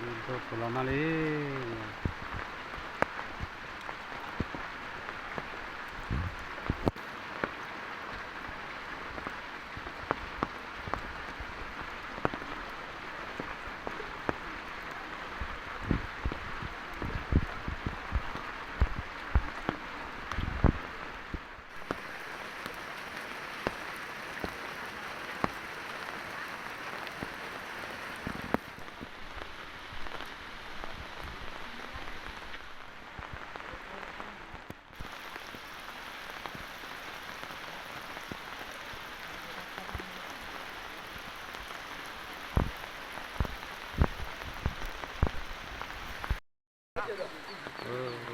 ဒိၣ်ဖှိၣ်လီၤမးလံ.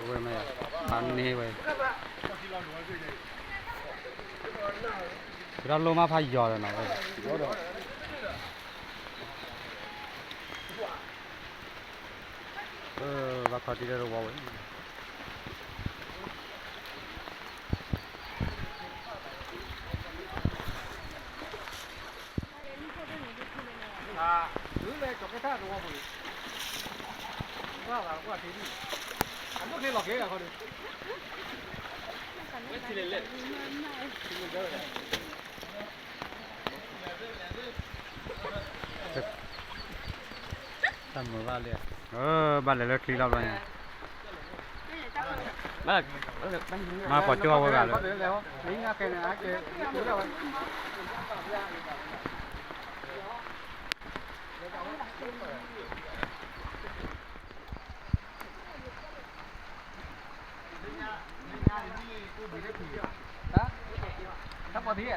ဝဲမ့ၢ် အန့ၢ်ဝဲ ကဒီးလိမးဖးယီၤဒီးနီၤဝဲ ဘၣ်ခီၣ်ထံးဒီးတဝီဝဲ တၢ်မုာ်ဘၣ်လံ, ဘၣ်လဲၤလၢချံလီၤဘျီညါ, မၤပိာ်ကၠိအဝဲဂၤလၢ လၢဂၤဒၣ် တၢ်ဘၢလိာ်ဒီး